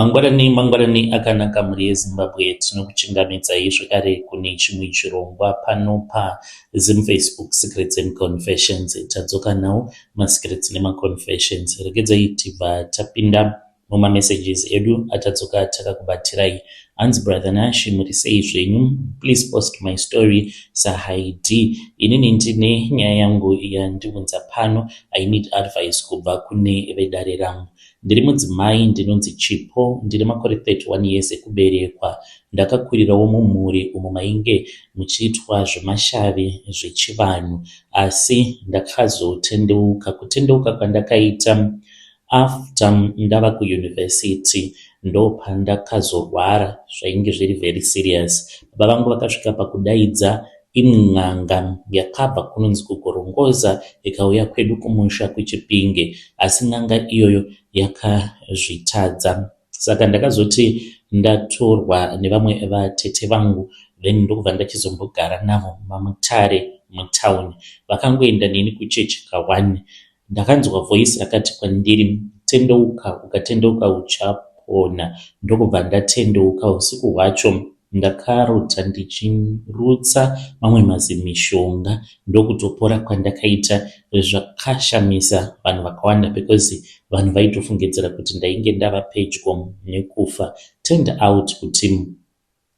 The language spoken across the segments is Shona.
Mangwanani mangwanani akanaka mhuri yeZimbabwe, tinokuchingamidzai zvekare kune chimwe chirongwa pano paZimFacebook Secrets and Confessions. Tadzoka nawo masecrets nemaconfessions. Regedzai tibva tapinda mumamessages edu atadzoka takakubatirai. Hanzi brother Nash, muri sei zvenyu? Please post my story saHaidi. Inini ndine nyaya yangu yandiunza pano. I need advice kubva kune vedare rangu. Ndiri mudzimai ndinonzi Chipo, ndine makore 31 years ekuberekwa. Ndakakurirawo mumhuri umo mainge muchiitwa zvemashavi zvechivanhu asi ndakazotendeuka. Kutendeuka kwandakaita after ndava kuyunivhesiti ndopandakazorwara zvainge zviri very serious. Baba vangu vakasvika pakudaidza imwe n'anga yakabva kunonzi kuGorongoza ikauya kwedu kumusha kuChipinge asi n'anga iyoyo yakazvitadza. Saka ndakazoti ndatorwa nevamwe vatete vangu then ndokubva ndachizombogara navo maMutare mutown. Vakangoenda neni kuchechi ka1. Ndakanzwa voice rakati kwandiri tendeuka ukatendeuka uchapona ndokubva ndatendeuka usiku hwacho ndakarota ndichirutsa mamwe mazimishonga ndokutopora kwandakaita zvakashamisa vanhu vakawanda because vanhu vaitofungidzira kuti ndainge ndava pedyo nekufa. Turned out kuti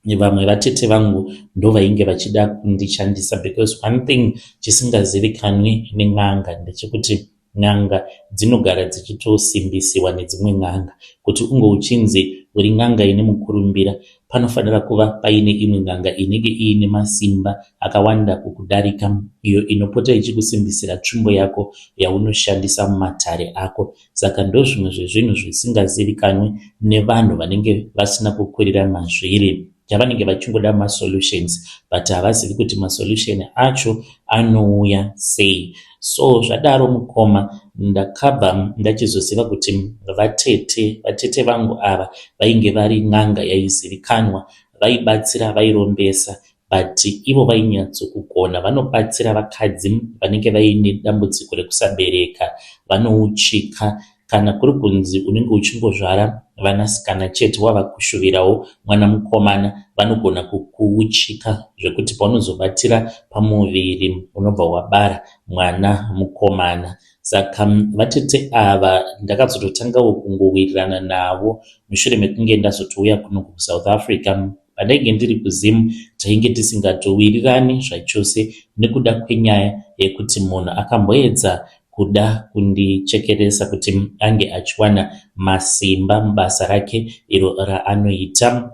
vamwe vatete vangu ndovainge vachida kundishandisa because one thing chisingazivikanwi nen'anga ndechekuti n'anga dzinogara dzichitosimbisiwa nedzimwe n'anga. Kuti unge uchinzi uri n'anga ine mukurumbira panofanira kuva paine imwe n'anga inenge iine masimba akawanda kukudarika iyo inopota ichikusimbisira tsvimbo yako yaunoshandisa mumatare ako. Saka ndozvimwe zvezvinhu zvisingazivikanwi nevanhu vanenge vasina kukurira mazviri. Chavanenge vachingoda masolutions but havazivi kuti masolution acho anouya sei. So zvadaro mukoma ndakabva ndachizoziva kuti vatete vatete vangu ava vainge vari n'anga yaizivikanwa vaibatsira vairombesa but ivo vainyatsokugona vanobatsira vakadzi vanenge vaine dambudziko rekusabereka vanouchika kana kuri kunzi unenge uchingozvara vanasikana chete wava kushuvirawo mwana mukomana vanogona kukuuchika zvekuti paunozobatira pamuviri unobva wabara mwana mukomana. Saka vatete ava ndakazototangawo kungowirirana navo mushure mekunge ndazotouya kuno kuSouth Africa. Pandainge ndiri kuZim tainge tisingatowirirani zvachose nekuda kwenyaya yekuti munhu akamboedza kuda kundichekeresa kuti ange achiwana masimba mubasa rake iro raanoita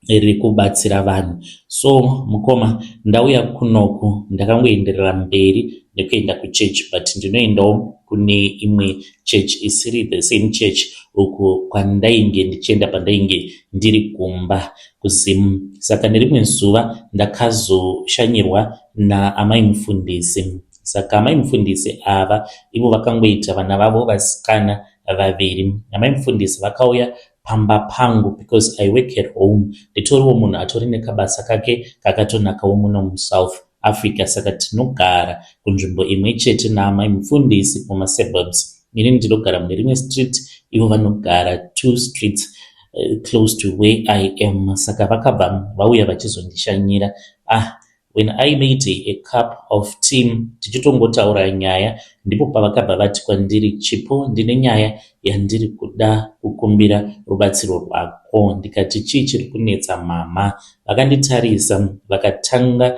rekubatsira vanhu. So mukoma ndauya kunoku ndakangoenderera mberi nekuenda kuchechi but ndinoendawo kune imwe church isiri the same church uku kwandainge ndichienda pandainge ndiri kumba kuZim. Saka nerimwe zuva ndakazoshanyirwa naamai mufundisi. Saka amai mufundisi ava ivo vakangoita vana vavo vasikana vaviri. Amai mufundisi vakauya pamba pangu because I work at home. Nditoriwo munhu atori nekabasa kake kakatonakawo muno muSouth Africa. Saka tinogara kunzvimbo imwe chete naamai mufundisi mumasuburbs. Inini ndinogara mune rimwe street, ivo vanogara two streets close to where I am. Saka vakabva vauya vachizondishanyira. Ah, when I made a cup of tea tichitongotaura nyaya ndipo pavakabva vati kwandiri Chipo ndine nyaya yandiri kuda kukumbira rubatsiro rwako. Ndikati chii chiri kunetsa mama? Vakanditarisa vakatanga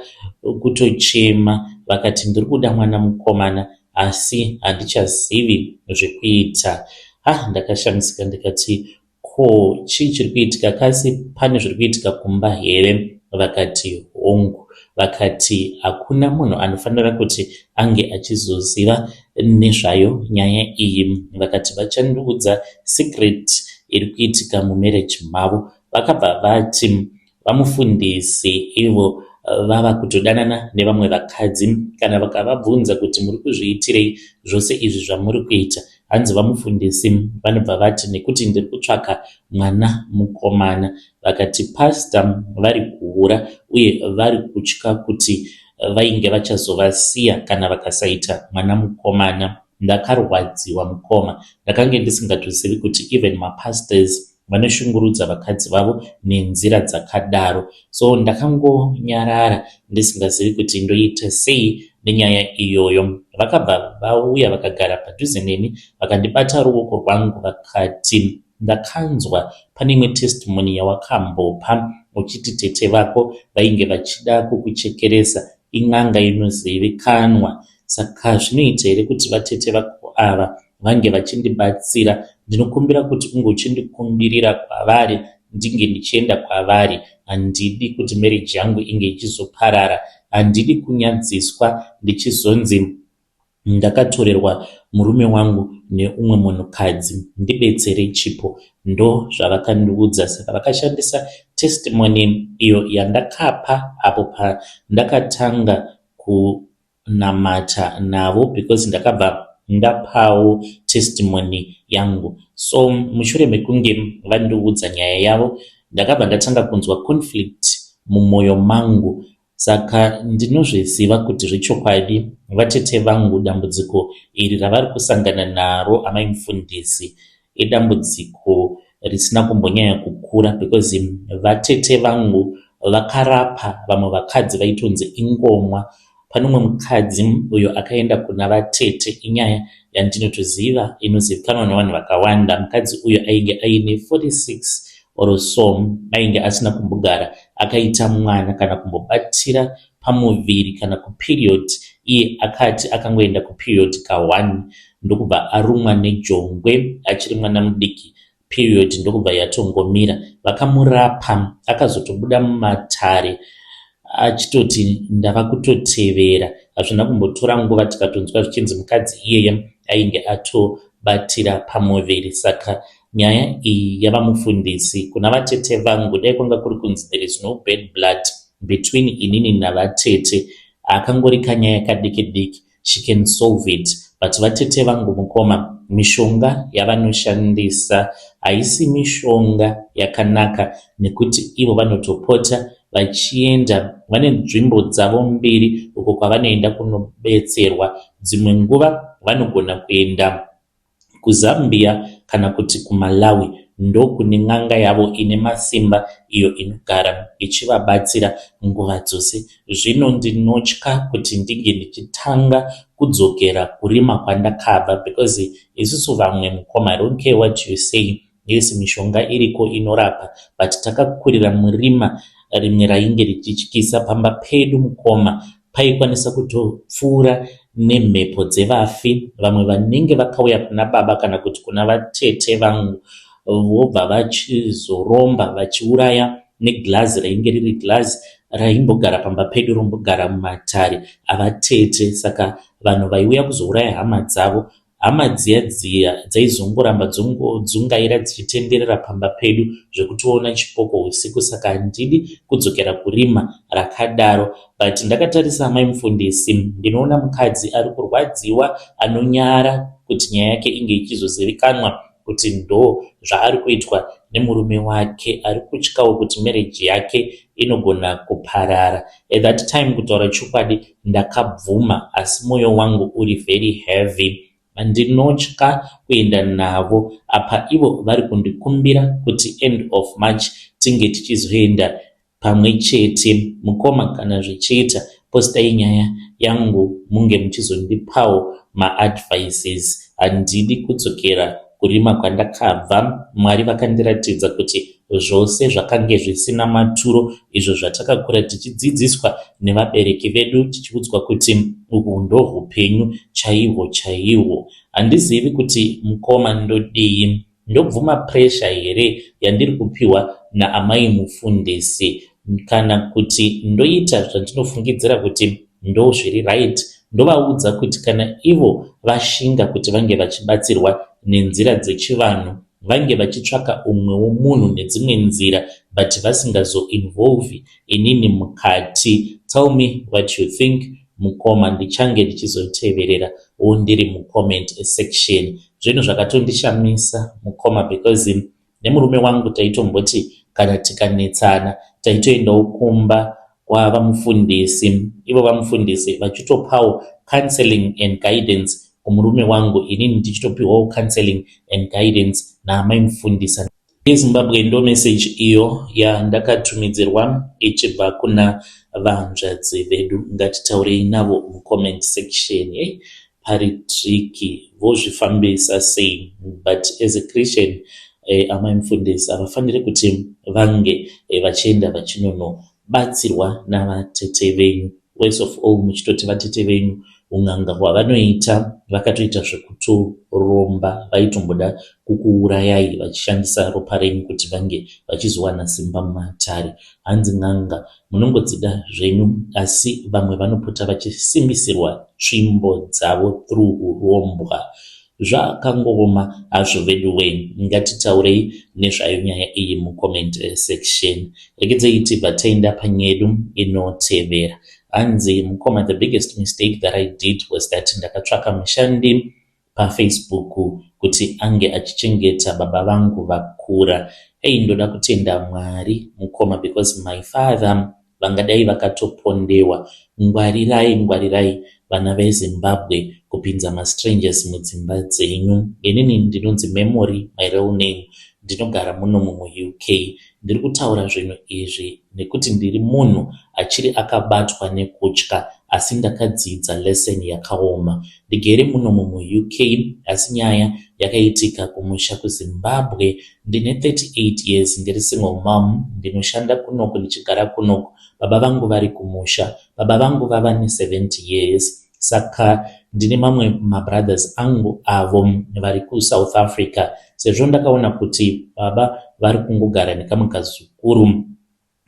kutochema vakati ndiri kuda mwana mukomana asi handichazivi zvekuita. Ah, ndakashamisika ndikati ko chii chiri kuitika kasi pane zviri kuitika kumba here? Vakati hongu. Vakati hakuna munhu anofanira kuti ange achizoziva nezvayo nyaya iyi. Vakati vachandiudza secret iri kuitika mumarriage mavo. Vakabva vati vamufundisi ivo vava kutodanana nevamwe vakadzi. Kana vakavabvunza kuti muri kuzviitirei zvose izvi zvamuri kuita, hanzi vamufundisi vanobva vati nekuti ndiri kutsvaka mwana mukomana. Vakati pastor vari kuhura uye vari kutya kuti vainge vachazovasiya kana vakasaita mwana mukomana. Ndakarwadziwa mukoma, ndakange ndisingatozivi kuti even mapastors Vanoshungurudza vakadzi vavo nenzira dzakadaro. So ndakangonyarara ndisingazivi kuti ndoita sei nenyaya iyoyo. Vakabva vauya vakagara padhuze neni vakandibata ruoko rwangu vakati, Ndakanzwa pane imwe testimony yawakambopa uchiti tete vako vainge vachida kukuchekeresa in'anga inozivikanwa. Saka zvinoita here kuti vatete vako ava vange vachindibatsira? Ndinokumbira kuti unge uchindikumbirira kwavari ndinge ndichienda kwavari. Handidi kuti marriage yangu inge ichizoparara. Handidi kunyadziswa ndichizonzi ndakatorerwa murume wangu neumwe munhukadzi. Ndibetsere Chipo. Ndozvavakandiudza. Saka vakashandisa testimony iyo yandakapa apo pandakatanga kunamata navo because ndakabva ndapawo testimony yangu. So mushure mekunge vandiudza nyaya yavo ndakabva ndatanga kunzwa conflict mumwoyo mangu. Saka ndinozviziva kuti zvechokwadi vatete vangu dambudziko iri ravari kusangana naro amai mufundisi idambudziko risina kumbonyanya kukura because vatete vangu vakarapa vamwe vakadzi vaitonzi ingomwa. Pane umwe mukadzi uyo akaenda kuna vatete inyaya yandinotoziva inozivikanwa nevanhu vakawanda. Mukadzi uyu ainge aine 46 or so ainge asina kumbogara akaita mwana kana kumbobatira pamuviri kana kuperiod. Iye akati akangoenda kuperiod ka1 ndokubva arumwa nejongwe achiri mwana mudiki period ndokubva yatongomira. Vakamurapa akazotobuda mumatare achitoti ndava kutotevera. Hazvina kumbotora nguva tikatonzwa zvichinzi mukadzi iyeye ainge atobatira pamuviri. Saka nyaya iyi yava mufundisi kuna vatete vangu dai kwanga kuri kunzi there is no bad blood between inini navatete akangori kanyaya kadiki diki she can solve it but vatete vangu mukoma mishonga yavanoshandisa haisi mishonga yakanaka nekuti ivo vanotopota vachienda vane nzvimbo dzavo mbiri uko kwavanoenda kunobetserwa. Dzimwe nguva vanogona kuenda kuZambia kana kuti kuMalawi ndokune n'anga yavo ine masimba iyo inogara ichivabatsira nguva dzose. Zvino ndinotya kuti ndinge ndichitanga kudzokera kurima kwandakabva because isusu vamwe mukoma I don't care what you say yes mishonga iriko inorapa but takakurira murima rimwe rainge richityisa pamba pedu mukoma paikwanisa kutopfuura nemhepo dzevafi vamwe vanenge vakauya kuna baba kana kuti kuna vatete vangu vobva vachizoromba vachiuraya negirazi rainge riri girazi raimbogara pamba pedu rombogara mumatare avatete. Saka vanhu vaiuya kuzouraya hama dzavo hama dziya dziya dzaizongoramba dzongodzungaira dzichitenderera pamba pedu zvekutoona chipoko usiku. Saka handidi kudzokera kurima rakadaro. But ndakatarisa amai mufundisi ndinoona mukadzi ari kurwadziwa anonyara kuti nyaya yake inge ichizozivikanwa kuti ndo zvaari kuitwa nemurume wake. Ari kutyawo kuti marriage yake inogona kuparara. At that time kutaura chokwadi ndakabvuma asi mwoyo wangu uri very heavy. Ndinotya kuenda navo apa ivo vari kundikumbira kuti end of March tinge tichizoenda pamwe chete. Mukoma kana zvichiita postai nyaya yangu munge muchizondipawo maadvices. Handidi kudzokera kurima kwandakabva. Mwari vakandiratidza kuti zvose zvakange zvisina maturo izvo zvatakakura tichidzidziswa nevabereki vedu tichiudzwa kuti uhwu ndohupenyu chaihwo chaihwo. Handizivi kuti mukoma ndodii. Ndobvuma pressure here yandiri kupiwa naamai mufundisi kana kuti ndoita zvandinofungidzira kuti ndozviri right. Ndovaudza kuti kana ivo vashinga kuti vange vachibatsirwa nenzira dzechivanhu vange vachitsvaka umwewo munhu nedzimwe nzira but vasingazoinvolve inini mukati. Tell me what you think mukoma, ndichange ndichizoteverera wo ndiri mucomment section. Zvinhu zvakatondishamisa mukoma because nemurume wangu taitomboti kana tikanetsana taitoendawo kumba kwavamufundisi, ivo vamufundisi vachitopawo counseling and guidance kumurume wangu, inini ndichitopiwawo counseling and guidance naamai mufundisi. YeZimbabwe ndo message iyo yandakatumidzirwa ichibva kuna vanzvadzi vedu. Ngatitaurei navo mucomment section. Hey, pari tricky, vozvifambisa sei? But as a Christian, amai mufundisi havafaniri kuti vange vachienda vachinonobatsirwa navatete venyu. Worst of all, muchitoti vatete venyu un'anga hwavanoita vakatoita zvekutoromba, vaitomboda kukuurayai vachishandisa ropa renyu kuti vange vachizowana simba mumatare. Hanzi n'anga munongodzida zvenyu, asi vamwe vanopota vachisimbisirwa tsvimbo dzavo through urombwa. Zvakangooma hazvo vedu wei. Ngatitaurei nezvayo nyaya iyi mucomment section. Regedzei tibva taenda panyedu inotevera. Hanzi, "Mukoma, the biggest mistake that I did was that ndakatsvaka mushandi paFacebook kuti ange achichengeta baba vangu vakura. Ei, ndoda kutenda Mwari, mukoma, because my father vangadai vakatopondewa. Ngwarirai, ngwarirai, vana veZimbabwe, kupinza mastrangers mudzimba dzenyu. Inini ndinonzi Memory, my real name. Ndinogara munomu muUK. Ndiri kutaura zvinhu izvi nekuti ndiri munhu achiri akabatwa nekutya, asi ndakadzidza lesson yakaoma. Ndigere munomu muUK, asi nyaya yakaitika kumusha kuZimbabwe. Ndine 38 years, ndiri single mom. Ndinoshanda kunoku, ndichigara kunoku. Baba vangu vari kumusha. Baba vangu vava ne70 years, saka ndine mamwe mabrothers angu avo vari kuSouth Africa. Sezvo ndakaona kuti baba vari kungogara nekamwe kazukuru,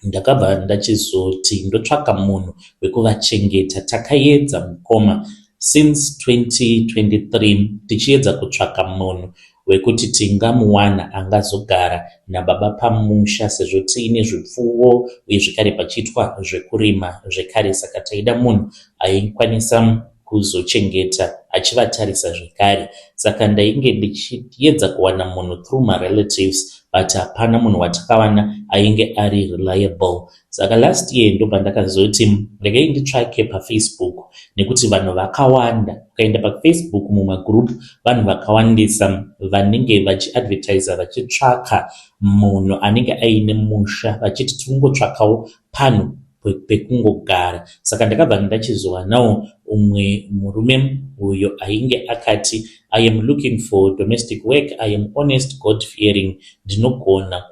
ndakabva ndachizoti ndotsvaka munhu wekuvachengeta. Takaedza, mukoma, since 2023 tichiedza kutsvaka munhu wekuti tingamuwana angazogara nababa pamusha, sezvo tiine zvipfuwo uye zvekare pachiitwa zvekurima zvekare. Saka taida munhu aikwanisa kuzochengeta achivatarisa zvekare. Saka ndainge ndichiedza kuwana munhu through marelatives, but hapana munhu watakawana ainge ari reliable. Saka last year ndopandakazoti regai nditsvake paFacebook, nekuti vanhu vakawanda. Ukaenda paFacebook mumagroup, vanhu vakawandisa vanenge vachiadvertisa vachitsvaka munhu anenge aine musha, vachiti tikungotsvakawo panhu pekungogara. Saka ndakabva ndachizowanawo umwe murume uyo ainge akati, 'I am looking for domestic work. I am honest, God fearing. Ndinogona,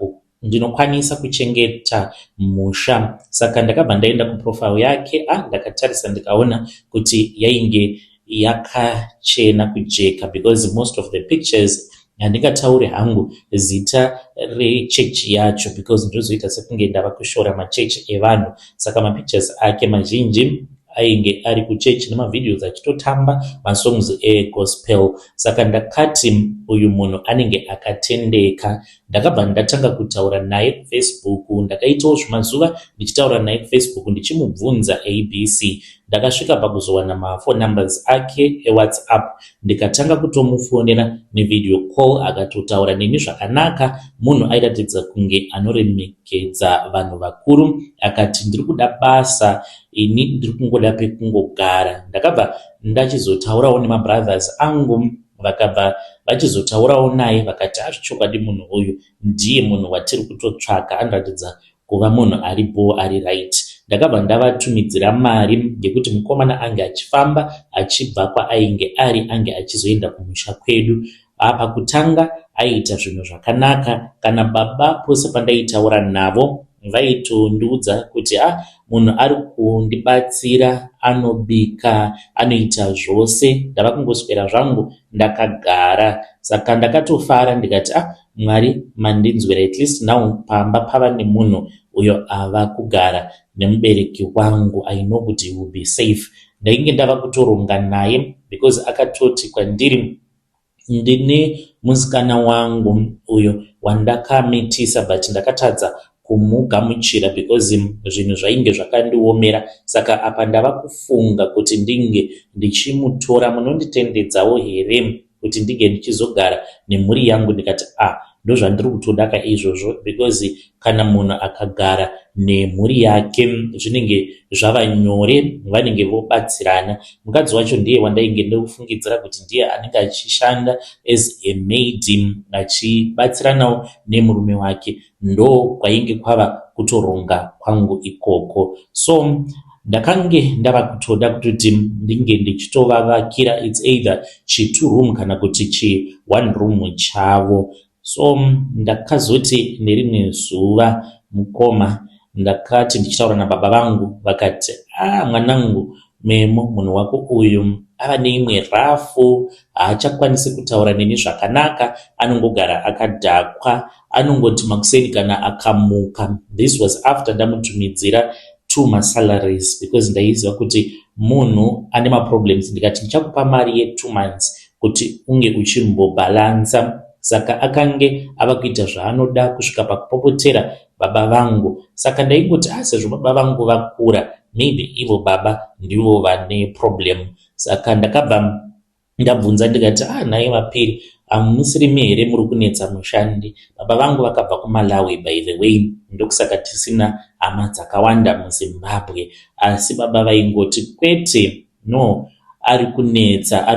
ndinokwanisa kuchengeta musha.' Saka ndakabva ndaenda kuprofile yake. A, ndakatarisa ndikaona kuti yainge yakachena kujeka, because most of the pictures, handingatauri hangu zita rechechi yacho because ndozoita sekunge ndava kushora machechi evanhu. Saka mapictures ake mazhinji ainge ari kuchechi, nemavideos achitotamba masongs egospel. Saka ndakati uyu munhu anenge akatendeka. Ndakabva ndatanga kutaura naye kuFacebook. Ndakaitawo zvimazuva ndichitaura naye kuFacebook, ndichimubvunza ABC. Ndakasvika pakuzowana maphone numbers ake eWhatsApp, ndikatanga kutomufonera nevideo call. Akatotaura neni zvakanaka, munhu airatidza kunge anoremekedza vanhu vakuru. Akati, 'Ndiri kuda basa ini, ndiri kungoda pekungogara.' Ndakabva ndachizotaurawo nemabrothers angu, vakabva vachizotaurawo naye, vakati, 'Azvichokwadi, munhu uyu ndiye munhu watiri kutotsvaka, anoratidza kuva munhu aripo ari right.' Ndakabva ndavatumidzira mari yekuti mukomana ange achifamba achibva kwaainge ari, ange achizoenda kumusha kwedu. Pakutanga aiita zvinhu zvakanaka. Kana baba pose pandaitaura navo vaitondiudza kuti, 'A, munhu ari kundibatsira, anobika, anoita zvose, ndava kungoswera zvangu ndakagara.' Saka ndakatofara, ndikati, 'A, Mwari mandinzwira, at least now pamba pava nemunhu uyo ava kugara nemubereki wangu. I know kuti he will be safe.' Ndainge ndava kutoronga naye, because akatoti kwandiri, 'Ndine musikana wangu uyo wandakamitisa, but ndakatadza kumugamuchira because zvinhu zvainge zvakandiomera. Saka apa ndava kufunga kuti ndinge ndichimutora. Munonditendedzawo here kuti ndinge ndichizogara nemhuri yangu?' Ndikati, 'A, Ndozvandiri kutoda ka izvozvo because kana munhu akagara nemhuri yake zvinenge zvava nyore, vanenge vobatsirana. Mukadzi wacho ndiye wandainge ndofungidzira kuti ndiye anenge achishanda as a maid achibatsiranawo nemurume wake. Ndokwainge kwava kutoronga kwangu ikoko. So ndakange ndava kutoda kutoti ndinge ndichitovavakira, it's either chi2 room kana kuti chi1 room chavo. So ndakazoti nerimwe zuva, mukoma, ndakati ndichitaura nababa vangu, vakati, "A ah, mwanangu Memo, munhu wako uyu ava neimwe rafu, haachakwanisi kutaura neni zvakanaka, anongogara akadhakwa, anongoti makuseni kana akamuka." This was after ndamutumidzira two masalaries because ndaiziva kuti munhu ane maproblems. Ndikati ndichakupa mari ye2 months kuti unge uchimbobhalansa. Saka akange ava kuita zvaanoda kusvika pakupopotera baba vangu. Saka ndaingoti, a ah, sezvo baba vangu vakura, maybe ivo baba ndivo vane problem. Saka ndakabva ndabvunza ndikati, "Ah, nhai vapiri, hamusirimi here muri kunetsa mushandi?" Baba vangu vakabva kuMalawi, by the way, ndokusaka tisina hama dzakawanda muZimbabwe. Asi baba vaingoti, "Kwete, no, ari kunetsa,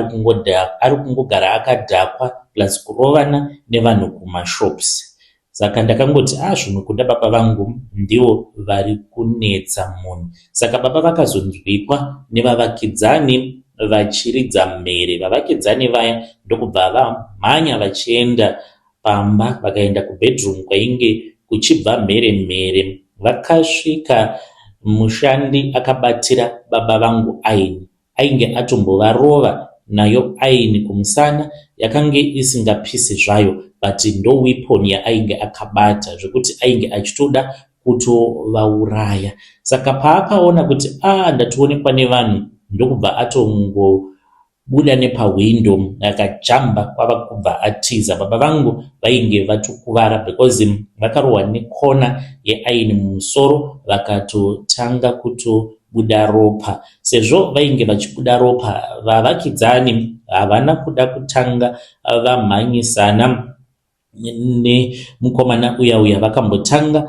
ari kungogara akadhakwa, plus kurovana nevanhu kumashops." Saka ndakangoti, "A ah, zvimwe kuda baba vangu ndivo vari kunetsa munhu." Saka baba vakazonzwikwa nevavakidzani vachiridza mhere. Vavakidzani vaya ndokubva vamhanya vachienda pamba, vakaenda kubedroom kwainge kuchibva mhere mhere. Vakasvika mushandi akabatira baba vangu aini, ainge atombovarova nayo aini kumusana. Yakange isingapisi zvayo, but ndo weapon yaainge akabata, zvekuti ainge achitoda kutovauraya. Saka paakaona kuti a ah, ndatoonekwa nevanhu, ndokubva atongobuda nepahwindo, akajamba kwava kubva atiza. Baba vangu vainge vatokuvara because vakarohwa nekona yeaini mumusoro, vakatotanga kutobuda ropa. Sezvo vainge vachibuda ropa, vavakidzani havana kuda kutanga vamhanyisana nemukomana uya uya. Vakambotanga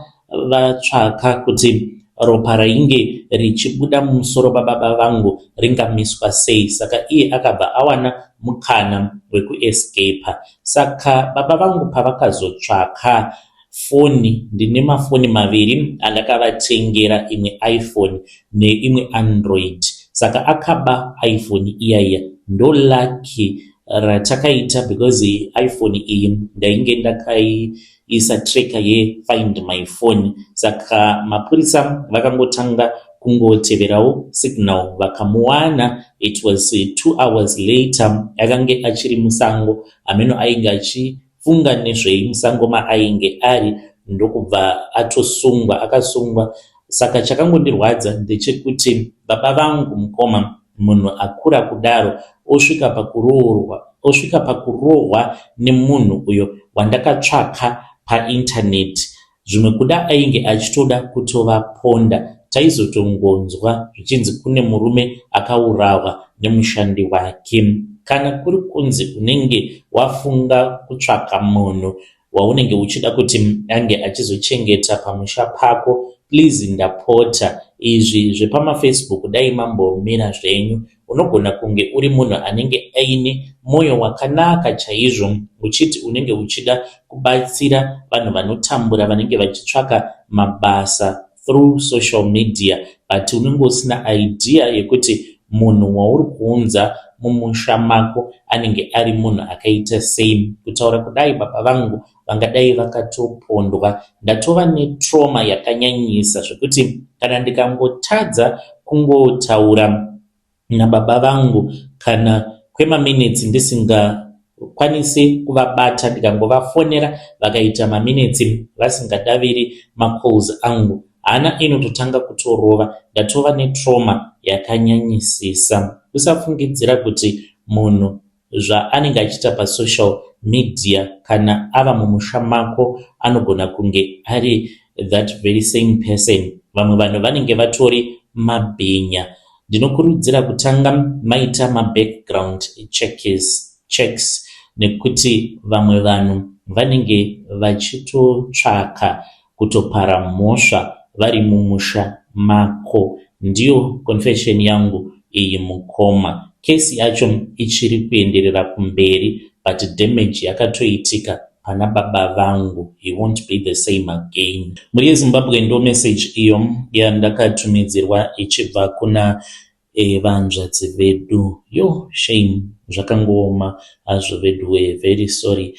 vatsvaka kuti ropa rainge richibuda mumusoro bababa vangu ringamiswa sei. Saka iye akabva awana mukana wekuescapa. Saka baba vangu pavakazotsvaka foni, ndine mafoni maviri andakavatengera, imwe iPhone neimwe Android. Saka akaba iPhone iyaiya. Ndo lucky ratakaita because iPhone iyi ndainge ndakaiisa tracker yeFind My Phone. Saka mapurisa vakangotanga kungoteverawo signal, vakamuwana. It was 2 hours later, akange achiri musango. Hameno ainge achifunga nezvei musango maainge ari, ndokubva atosungwa, akasungwa. Saka chakangondirwadza ndechekuti baba vangu, mukoma, munhu akura kudaro, osvika pakuroorwa, osvika pakurohwa nemunhu uyo wandakatsvaka paintaneti. Zvimwe kuda ainge achitoda kutovaponda. Taizotongonzwa zvichinzi kune murume akaurawa nemushandi wake. Kana kuri kunzi unenge wafunga kutsvaka munhu waunenge uchida kuti ange achizochengeta pamusha pako, please, ndapota, izvi zvepamaFacebook dai mambomira zvenyu. Unogona kunge uri munhu anenge aine mwoyo wakanaka chaizvo, uchiti unenge uchida kubatsira vanhu vanotambura vanenge vachitsvaka mabasa through social media, but unenge usina idea yekuti munhu wauri kuunza mumusha mako anenge ari munhu akaita sei. Kutaura kudai, baba vangu vangadai vakatopondwa. Ndatova netrauma yakanyanyisa zvekuti kana ndikangotadza kungotaura nababa vangu kana kwemaminitsi ndisingakwanisi kuvabata, ndikangovafonera vakaita maminitsi vasingadaviri macalls angu, hana inototanga kutorova. Ndatova netrauma yakanyanyisisa. Usafungidzira kuti munhu zvaanenge achiita pasocial media, kana ava mumusha mako anogona kunge ari that very same person. Vamwe vanhu vanenge vatori mabhinya. Ndinokurudzira kutanga maita mabackground checks nekuti vamwe vanhu Vanenge vachitotsvaka kutopara mhosva vari mumusha mako. Ndiyo confession yangu iyi mukoma. Case yacho ichiri kuenderera kumberi, but damage yakatoitika pana baba vangu, he won't be the same again. Mhuri yeZimbabwe, ndo message iyo yandakatumidzirwa ichibva kuna vanzvadzi vedu. Yo, shame, zvakangooma hazvo vedu. Very sorry,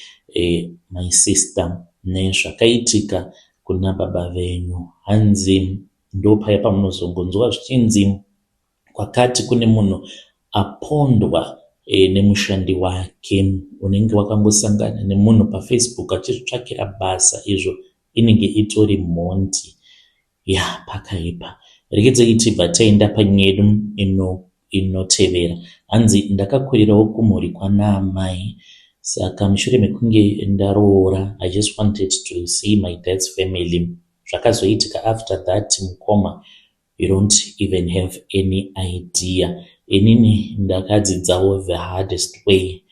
my sister, nezvakaitika kuna baba venyu. Hanzi ndopaya pamunozongonzwa zvichinzi kwakati kune munhu apondwa nemushandi wake. Unenge wakangosangana nemunhu paFacebook achizvitsvakira basa, izvo inenge itori mhondi ya. Pakaipa. Regedzei tibva taenda panyaya yedu inotevera. Hanzi ndakakurirawo kumhuri kwanaamai, saka mushure mekunge ndaroora, I just wanted to see my dad's family. Zvakazoitika after that, mukoma, you don't even have any idea. Inini ndakadzidzawo the hardest way.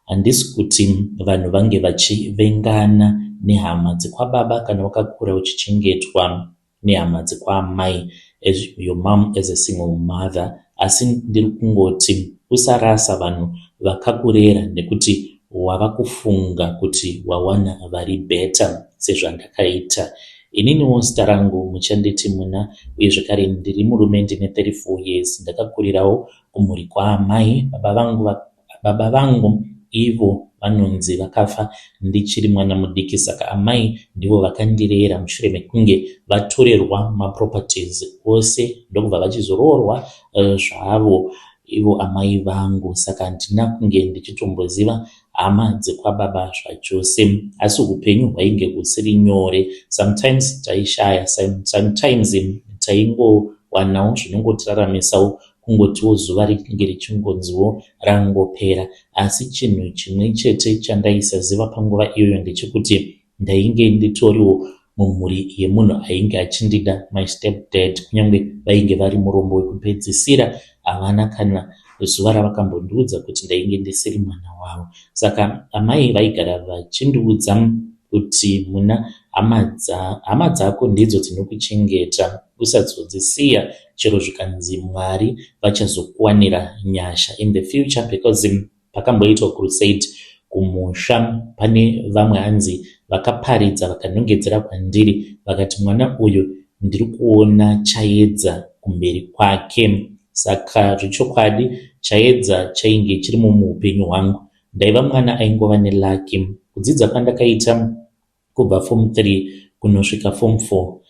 Handisi kuti vanhu vange vachivengana nehama dzekwababa kana wakakura uchichengetwa nehama dzekwaamai, as your mom as a single mother, asi ndiri kungoti usarasa vanhu vakakurera nekuti wava kufunga kuti wawana vari better, sezvandakaita ininiwo. Zita rangu muchanditi Muna, uye zvekare ndiri murume, ndine 34 years. Ndakakurirawo kumhuri kwaamai. Baba vangu ivo vanonzi vakafa ndichiri mwana mudiki, saka amai ndivo vakandirera mushure mekunge vatorerwa maproperties ose, ndokubva vachizoroorwa zvavo ivo amai vangu. Saka handina kunge ndichitomboziva hama dzekwababa zvachose, asi upenyu hwainge husiri nyore. Sometimes taishaya, sometimes taingowanawo zvinongotiraramisawo, kungotiwo zuva ringe richingonziwo rangopera. Asi chinhu chimwe chete chandaisaziva panguva iyoyo ndechekuti ndainge nditoriwo mumhuri yemunhu ainge achindida, my step dad. Kunyange vainge vari murombo wekupedzisira, havana kana zuva ravakambondiudza kuti ndainge ndisiri mwana wavo. Saka amai vaigara vachindiudza kuti, "Muna, hama dzako ndidzo dzinokuchengeta, usazodzisiya chero zvikanzi Mwari vachazokuwanira nyasha in the future," because pakamboitwa crusade kumusha, pane vamwe hanzi vakaparidza, vakanongedzera kwandiri, vakati, "Mwana uyu ndiri kuona chaedza kumberi kwake." Saka zvechokwadi chaedza chainge chirimo muupenyu hwangu. Ndaiva mwana aingova neluck. Kudzidza kwandakaita kubva form 3 kunosvika form 4,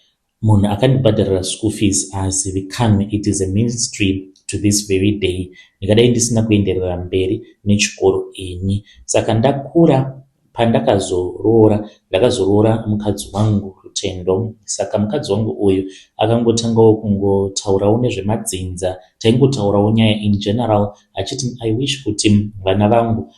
munhu akandibhadharira school fees haazivikanwi. It is a mystery to this very day. Ndingadai ndisina kuenderera mberi nechikoro ini. Saka ndakura, pandakazoroora, ndakazoroora mukadzi wangu Rutendo. Saka mukadzi wangu uyu akangotangawo kungotaurawo nezvemadzinza. Taingotaurawo nyaya in general, achiti, "I wish kuti vana vangu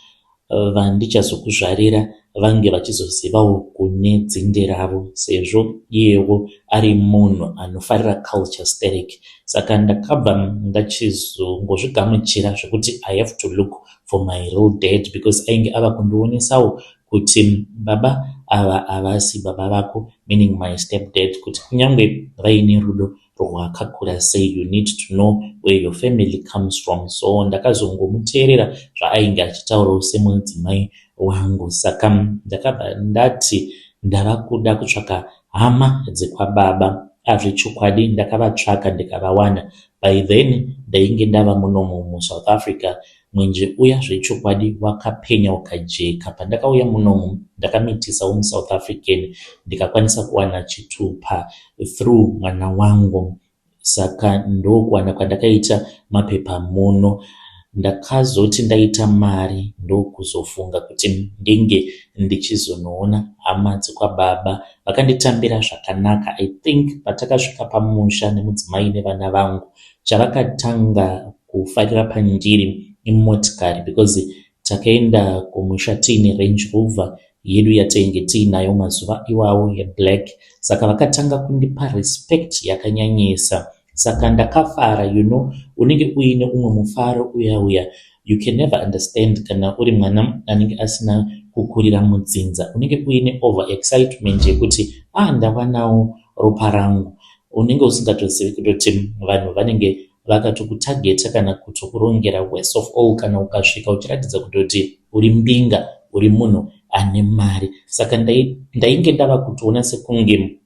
vandichazokuzvarira vange vachizozivawo kune dzinde ravo," sezvo iyewo ari munhu anofarira culture sterek. Saka ndakabva ndachizongozvigamuchira zvekuti I have to look for my real dad, because ainge ava kundionesawo kuti baba ava havasi baba vako, meaning my step dad, kuti kunyange vaine rudo rwakakura sei, you need to know where your family comes from. So ndakazongomuteerera zvaainge achitaurawo semudzimai wangu. Saka ndakabva ndati ndava kuda kutsvaka hama dzekwababa. Azvechokwadi ndakavatsvaka ndikavawana. By then ndainge ndava munomu muSouth Africa. Mwenje uya zvechokwadi wakapenya ukajeka. Pandakauya munomu, ndakamitisawo muSouth African, ndikakwanisa kuwana chitupa through mwana wangu. Saka ndokuwana kwandakaita mapepa muno. Ndakazoti ndaita mari, ndokuzofunga kuti ndinge ndichizonoona hama dzekwababa. Vakanditambira zvakanaka. I think patakasvika pamusha nemudzimai nevana vangu, chavakatanga kufarira pandiri imotikari, because takaenda kumusha tiine Range Rover yedu yatainge tiinayo mazuva iwawo, yeblack. Saka vakatanga kundipa respect yakanyanyisa. Saka ndakafara. Unenge uine umwe mufaro uya uya you can never understand kana uri mwana anenge asina. Kukurira mudzinza unenge uine over excitement yekuti, "Ah, ndawanawo ropa rangu." Unenge usingatozivi kutoti vanhu vanenge vakatokutageta kana kutokurongera. Worst of all, kana ukasvika uchiratidza kutoti uri mbinga, uri munhu ane mari. Saka ndainge ndava kutoona sekunge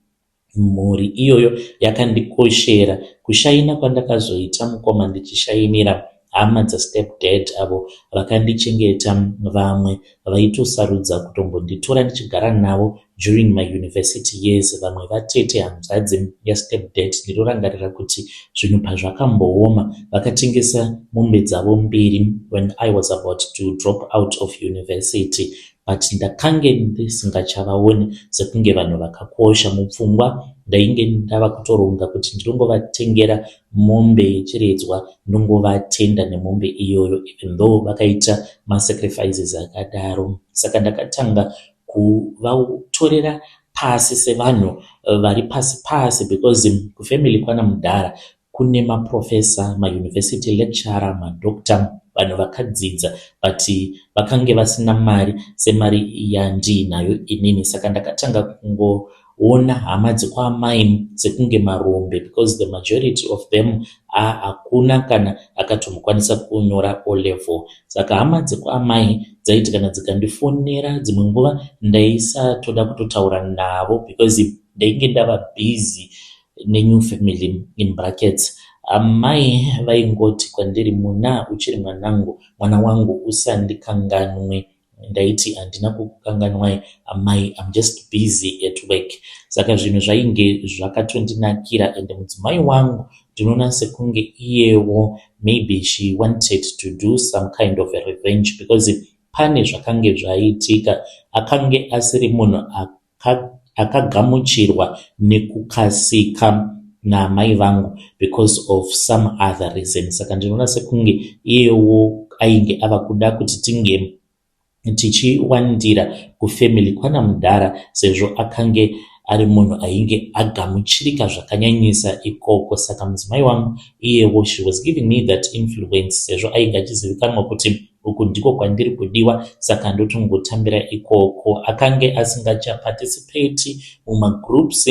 mhuri iyoyo yakandikoshera. Kushaina kwandakazoita, mukoma, ndichishainira hama dzastep dad avo vakandichengeta. Vamwe vaitosarudza kutombonditora ndichigara navo during my university years, vamwe vatete, hanzvadzi yastep dad. Ndinorangarira kuti zvinhu pazvakambooma, vakatengesa mombe dzavo mbiri when I was about to drop out of university, but ndakange ndisingachavaoni sekunge vanhu vakakosha. Mupfungwa ndainge ndava kutoronga kuti ndinongovatengera mombe yechiredzwa, ndongovatenda nemombe iyoyo, even though vakaita masacrifices akadaro. Saka ndakatanga kuvatorera pasi sevanhu vari pasi pasi, because kufamily kwana mudhara kune maprofesa, mauniversity lecturer, madoctor, vanhu vakadzidza, but vakange vasina mari semari yandiinayo inini. Saka ndakatanga kungoona hama dzekwaamai sekunge marombe, because the majority of them hakuna kana akatombokwanisa kunyora O level. Saka hama dzekwaamai dzaiti kana dzikandifonera, dzimwe nguva ndaisatoda kutotaura navo because ndainge ndava busy nenew family in brackets. Amai vaingoti kwandiri, "Muna, uchiri mwanangu, mwana wangu, usandikanganwe." Ndaiti, "Handina kukukanganwai, amai, I'm just busy at work." Saka zvinhu zvainge zvakatondinakira, ende mudzimai wangu ndinoona sekunge iyewo maybe she wanted to do some kind of a revenge, because pane zvakange zvaitika. Akange asiri munhu akagamuchirwa nekukasika naamai vangu because of some other reason. Saka ndinoona sekunge iyewo ainge ava kuda kuti tinge tichiwandira kufamily kwana mudhara, sezvo akange ari munhu ainge agamuchirika zvakanyanyisa ikoko. Saka mudzimai wangu iyewo, she was giving me that influence, sezvo ainge achizivikanwa kuti uku ndiko kwandiri kudiwa, saka ndotongotambira ikoko. Akange asingachaparticipati mumagroups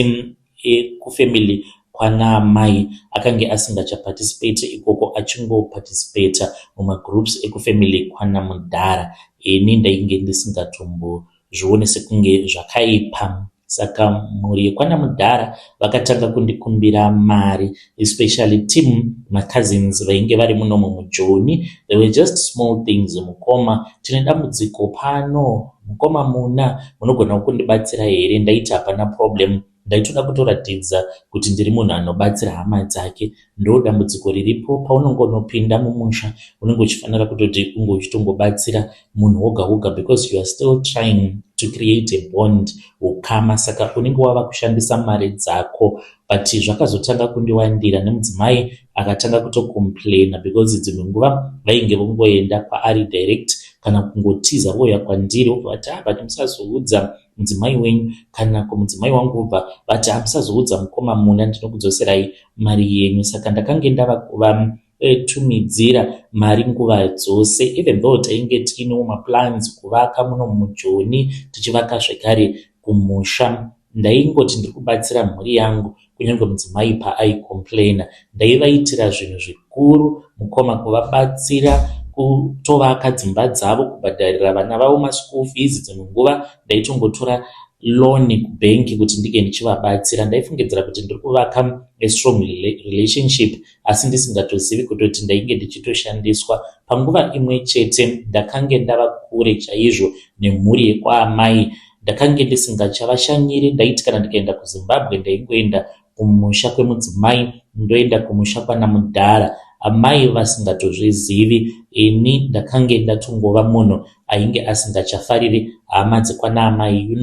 ekufamily kwana amai, akange asingachaparticipati ikoko, achingoparticipata mumagroups ekufamily kwana mudhara. Ini ndainge ndisingatombozvioni sekunge zvakaipa. Saka mhuri yekwana mudhara vakatanga kundikumbira mari, especially team macousins vainge vari munomu muJoni. They were just small things: "Mukoma, tine dambudziko pano. Mukoma Muna, munogona kundibatsira here?" Ndaiti hapana problem. Ndaitoda kutoratidza kuti ndiri munhu anobatsira hama dzake. Ndo dambudziko riripo: paunongonopinda mumusha, unenge uchifanira kutoti unge uchitongobatsira munhu woga woga, because you are still trying to create a bond, ukama. Saka unenge wava kushandisa mari dzako. But zvakazotanga kundiwandira, nemudzimai akatanga kutocomplaina, because dzimwe nguva vainge vongoenda kwaari direct kana kungotiza vouya kwandiri, vobva vati, "Ah, but musazoudza mudzimai wenyu," kana kumudzimai wangu vobva vati, "Hamusazoudza mukoma Muna, ndinokudzoserai mari yenyu." Saka ndakange ndava kuvatumidzira mari nguva dzose, even though tainge tiinewo maplans kuvaka muno muJoni, tichivaka zvekare kumusha. Ndaingoti ndiri kubatsira mhuri yangu. Kunyange mudzimai paaicomplaina, ndaivaitira zvinhu zvikuru, mukoma, kuvabatsira kutovaka dzimba dzavo, kubhadharira vana vavo maschool fees. Dzimwe nguva ndaitongotora loan kubhengi kuti ndinge ndichivabatsira. Ndaifungidzira kuti ndiri kuvaka a strong relationship, asi ndisingatozivi kutoti ndainge ndichitoshandiswa. Panguva imwe chete ndakange ndava kure chaizvo nemhuri yekwaamai. Ndakange ndisingachavashanyiri. Ndaiti kana ndikaenda kuZimbabwe, ndaingoenda kumusha kwemudzimai, ndoenda kumusha kwana mudhara, amai vasingatozvizivi. Ini ndakange ndatongova munhu ainge asingachafariri hama dzekwana amai.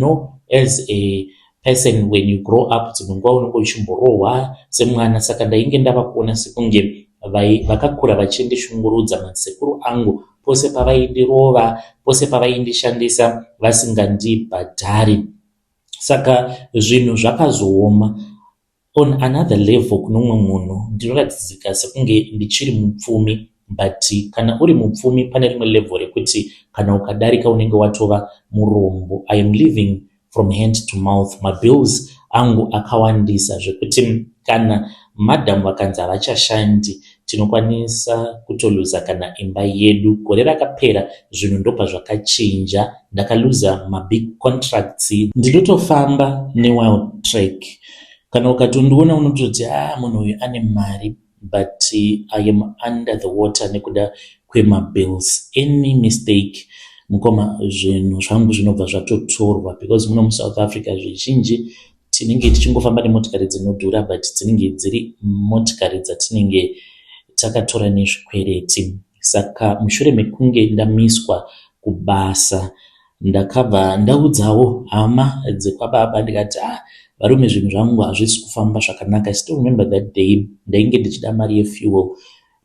As a person, when you grow up, dzimwe nguva unenge uchimborohwa semwana. Saka ndainge ndava kuona sekunge vakakura vachindishungurudza, masekuru angu, pose pavaindirova, pose pavaindishandisa vasingandibhadhari. Saka zvinhu zvakazooma on another level. Kune umwe munhu ndinoratidzika sekunge ndichiri mupfumi. But kana uri mupfumi, pane rimwe level rekuti kana ukadarika unenge watova murombo. I am living from hand to mouth. Mabills angu akawandisa zvekuti kana madhamu vakanzi havachashandi, tinokwanisa kutoluza kana imba yedu. Gore rakapera zvinhu ndobva zvakachinja, ndakaluza mabig contracts. Ndinotofamba neWildtrak. Kana ukatondiona unototi, "A, ah, munhu uyu ane mari," but I am under the water nekuda kwemabills. Any mistake, mukoma, zvinhu zvangu zvinobva zvatotorwa, because muno muSouth Africa zvizhinji tinenge tichingofamba nemotikari dzinodhura, but dzinenge dziri motikari dzatinenge takatora nezvikwereti. Saka mushure mekunge ndamiswa kubasa, ndakabva ndaudzawo hama dzekwababa, ndikati, "Ah, varume, zvinhu zvangu hazvisi kufamba zvakanaka." I still remember that day, ndainge ndichida mari yefuel.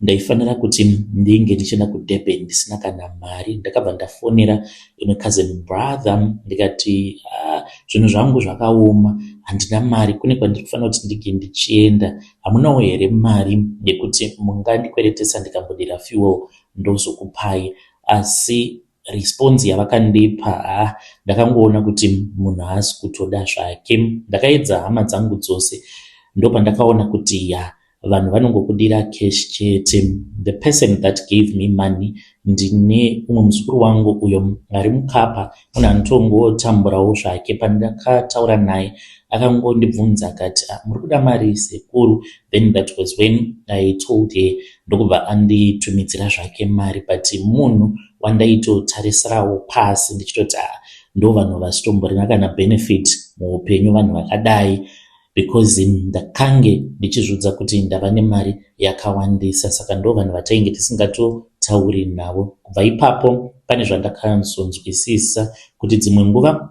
Ndaifanira kuti ndinge ndichienda kuDurban, ndisina kana mari. Ndakabva ndafonera imwe cousin brother, ndikati, "Ah, zvinhu zvangu zvakaoma, handina mari. Kune kwandiri kufanira kuti ndinge ndichienda. Hamunawo here mari yekuti mungandikweretesa, ndikambodira fuel ndozokupai?" Asi response yavakandipa, ha, ndakangoona kuti munhu haasi kutoda zvake. Ndakaedza hama dzangu dzose, ndopandakaona kuti, ya, vanhu vanongokudira cash chete. The person that gave me money, ndine umwe muzukuru wangu uyo ari muKapa, munhu anotongotamburawo zvake. Pandakataura naye, akangondibvunza akati, "Ah, muri kuda mari, sekuru?" Then that was when I told her, ndokubva anditumidzira zvake mari. But munhu wandaitotarisirawo pasi, ndichitoti, "Ah, ndo vanhu vasitomborina kana benefit muupenyu, vanhu vakadai," because ndakange ndichizviudza kuti ndava nemari yakawandisa, saka ndo vanhu vatainge tisingatotauri navo. Kubva ipapo pane zvandakazonzwisisa kuti dzimwe nguva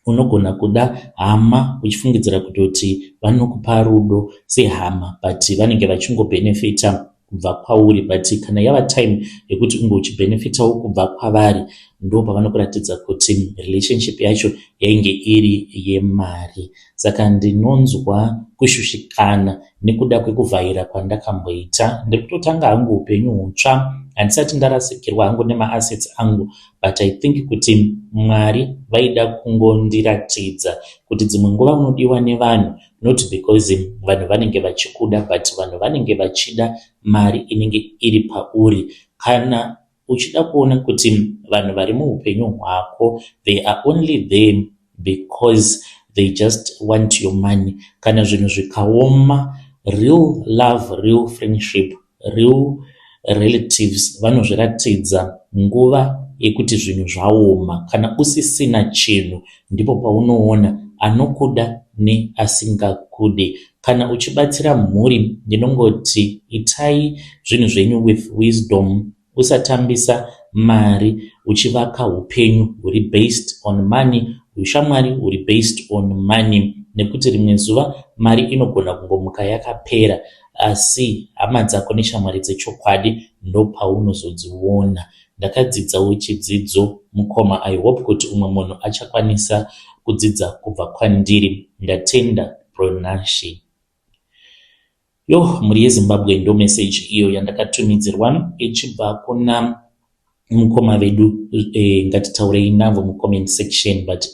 unogona kuda hama uchifungidzira kutoti vanokupa rudo sehama, but vanenge vachingobhenefita kubva kwauri. But kana yava time yekuti unge uchibhenefitawo kubva kwavari, ndo pavanokuratidza kuti relationship yacho yainge iri yemari. Saka ndinonzwa kushushikana nekuda kwekuvhaira kwandakamboita. Ndiri kutotanga hangu upenyu hutsva, handisati ndarasikirwa hangu nemaassets angu, but I think kuti Mwari vaida kungondiratidza kuti dzimwe nguva unodiwa nevanhu not because vanhu vanenge vachikuda, but vanhu vanenge vachida mari inenge iri pauri. Kana uchida kuona kuti vanhu vari muupenyu hwako, they are only there because they just want your money. Kana zvinhu zvikaoma, real love, real friendship, real relatives vanozviratidza nguva yekuti zvinhu zvaoma. Kana usisina chinhu, ndipo paunoona anokuda neasingakude. Kana uchibatsira mhuri, ndinongoti itai zvinhu zvenyu with wisdom. Usatambisa mari uchivaka upenyu huri based on money, ushamwari huri based on money, nekuti rimwe zuva mari inogona kungomuka yakapera, asi hama dzako neshamwari dzechokwadi ndopaunozodziona. Ndakadzidzawo chidzidzo, mukoma. I hope kuti umwe munhu achakwanisa kudzidza kubva kwandiri. Ndatenda, Bro Nashe. Yo, mhuri yeZimbabwe, ndo meseji iyo yandakatumidzirwa ichibva kuna mukoma vedu. Ngatitaurei navo mucomment section. But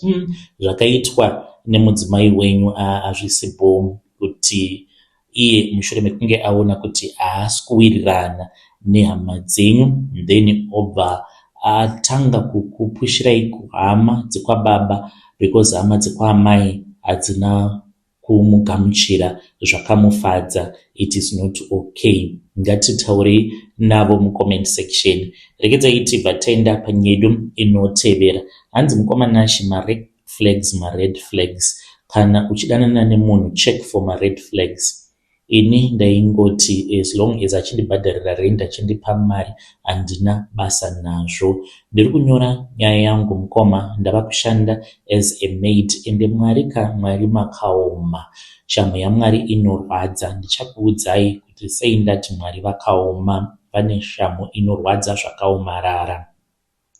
zvakaitwa nemudzimai wenyu hazvisi bho, kuti iye mushure mekunge aona kuti haasi kuwirirana nehama dzenyu, then obva atanga kukupushirai kuhama dzekwababa, because hama dzekwaamai hadzina kumugamuchira zvakamufadza. It is not okay. Ngatitaurei navo mucomment section. Regedzai tibva taenda panyedu inotevera. Hanzi, "Mukoma Nashe, mared flags, mared flags. Kana uchidanana nemunhu, check for mared flags. Ini ndaingoti as long as achindibhadharira rent, achindipa mari, handina basa nazvo. Ndiri kunyora nyaya yangu, mukoma. Ndava kushanda as a maid. Ende Mwari ka, Mwari makaoma. Shamhu yaMwari inorwadza. Ndichakuudzai kuti sei ndati Mwari vakaoma, vane shamhu inorwadza zvakaomarara.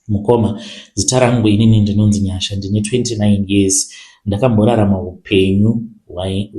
Mukoma, zita rangu inini ndinonzi Nyasha, ndine 29 years. Ndakamborarama upenyu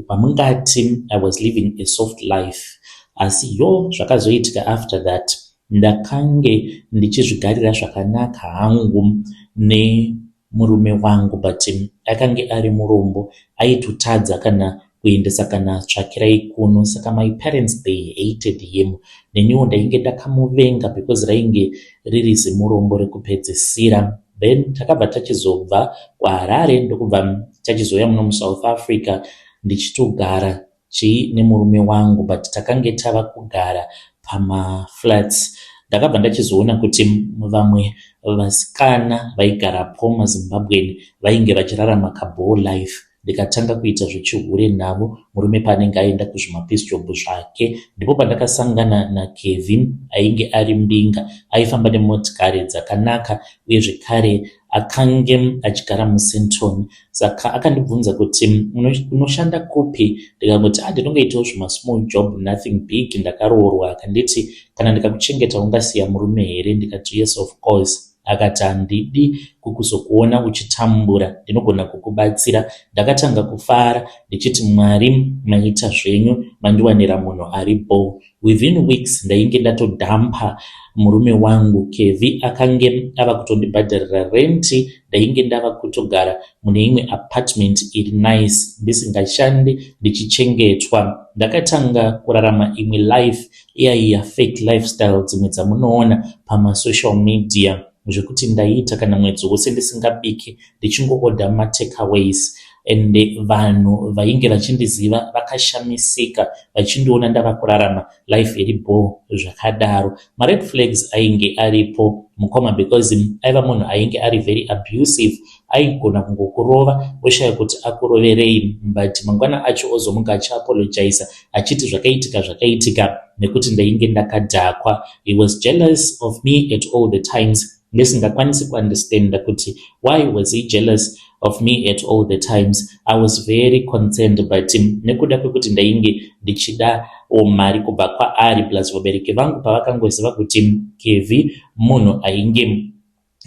hwamungati I was living a soft life, asi yo, zvakazoitika after that Ndakange ndichizvigarira zvakanaka hangu nemurume wangu, but akange ari murombo, aitotadza kana kuendesa kana tsvakirai kuno. Saka my parents, they hated him. Neniwo ndainge ndakamuvenga because rainge riri zimurombo rekupedzisira. Then takabva tachizobva kuHarare, ndokubva tachizouya muno muSouth Africa, ndichitogara chii nemurume wangu, but takange tava kugara pamaflats. Ndakabva ndachizoona kuti vamwe vasikana vaigarapo, maZimbabwean, vainge vachirarama kaball life. Ndikatanga kuita zvechihure navo murume paanenge aenda kuzvimapiece job zvake. Ndipo pandakasangana naKevin, ainge ari mbinga, aifamba nemotikari dzakanaka, uye zvekare akange achigara muSandton. Saka akandibvunza kuti, "Unoshanda kupi?" Ndikangoti, "A, ndinongoitawo zvemasmall job, nothing big, ndakaroorwa." Akanditi, "Kana ndikakuchengeta ungasiya murume here?" Ndikati, "Yes, of course." Akati, "Handidi kukuzokuona uchitambura, ndinogona kukubatsira." Ndakatanga kufara ndichiti, "Mwari, maita zvenyu, mandiwanira munhu ari bo." Within weeks ndainge ndatodhampa murume wangu. Kevi akange ava kutondibhadharira renti. Ndainge ndava kutogara mune imwe apartment iri nice, ndisingashandi, ndichichengetwa. Ndakatanga kurarama imwe life iyaiya, fake lifestyle dzimwe dzamunoona pamasocial media, zvekuti ndaiita kana mwedzi wose ndisingabiki, ndichingoodha matakeaways. Ende vanhu vainge vachindiziva vakashamisika vachindiona ndava kurarama life iri bho zvakadaro. Mared flags ainge aripo, mukoma, because aiva munhu ainge ari very abusive. Aigona kungokurova oshaya kuti akuroverei, but mangwana acho ozomuka achiapologiza achiti, "Zvakaitika zvakaitika nekuti ndainge ndakadhakwa." He was jealous of me at all the times. Ndisingakwanisi kuunderstanda kuti why was he jealous of me at all the times. I was very concerned, but nekuda kwekuti ndainge ndichidawo mari kubva kwaari, plus vabereki vangu pavakangoziva kuti Kevi munhu ainge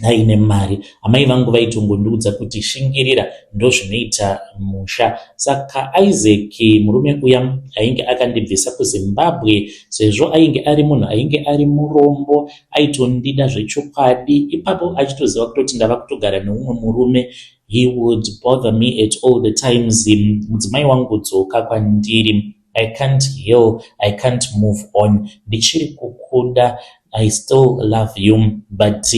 aine mari, amai vangu vaitongondiudza kuti, "Shingirira, ndozvinoita musha." Saka Isaac, murume uya ainge akandibvisa kuZimbabwe, sezvo ainge ari munhu ainge ari murombo, aitondida zvechokwadi. Ipapo achitoziva kutoti ndava kutogara neumwe murume, he would bother me at all the times. "Mudzimai wangu, dzoka kwandiri. I can't heal, I can't move on, ndichiri kukuda, I still love you." But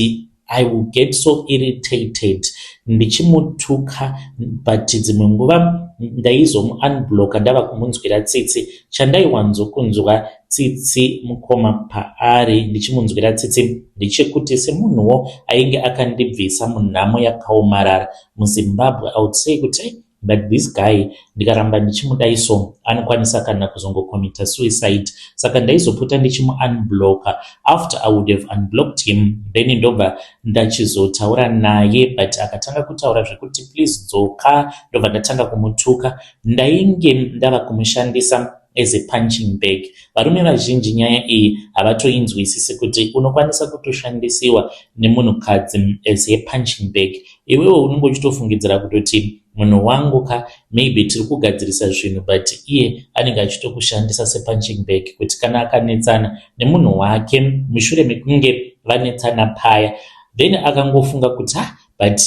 I will get so irritated ndichimutuka, but dzimwe nguva ndaizomuunblocka ndava kumunzwira tsitsi. Chandaiwanzokunzwa tsitsi, mukoma, paari ndichimunzwira tsitsi ndechekuti semunhuwo ainge akandibvisa munhamo yakaomarara muZimbabwe, I would say kuti, "But this guy, ndikaramba ndichimudai so, anokwanisa kana kuzongocommita suicide." Saka ndaizopota ndichimuunblocka. After I would have unblocked him, then ndobva ndachizotaura naye, but akatanga kutaura zvekuti, "Please dzoka," ndobva ndatanga kumutuka. Ndainge ndava kumushandisa as a punching bag. Varume vazhinji nyaya iyi havatoinzwisisi, kuti unokwanisa kutoshandisiwa nemunhukadzi as a punching bag. Iwewe unenge uchitofungidzira kutoti munhu wangu ka, maybe tiri kugadzirisa zvinhu, but iye anenge achitokushandisa sepunching bag, kuti kana akanetsana nemunhu wake, mushure mekunge vanetsana paya, then akangofunga kuti, "Ha, but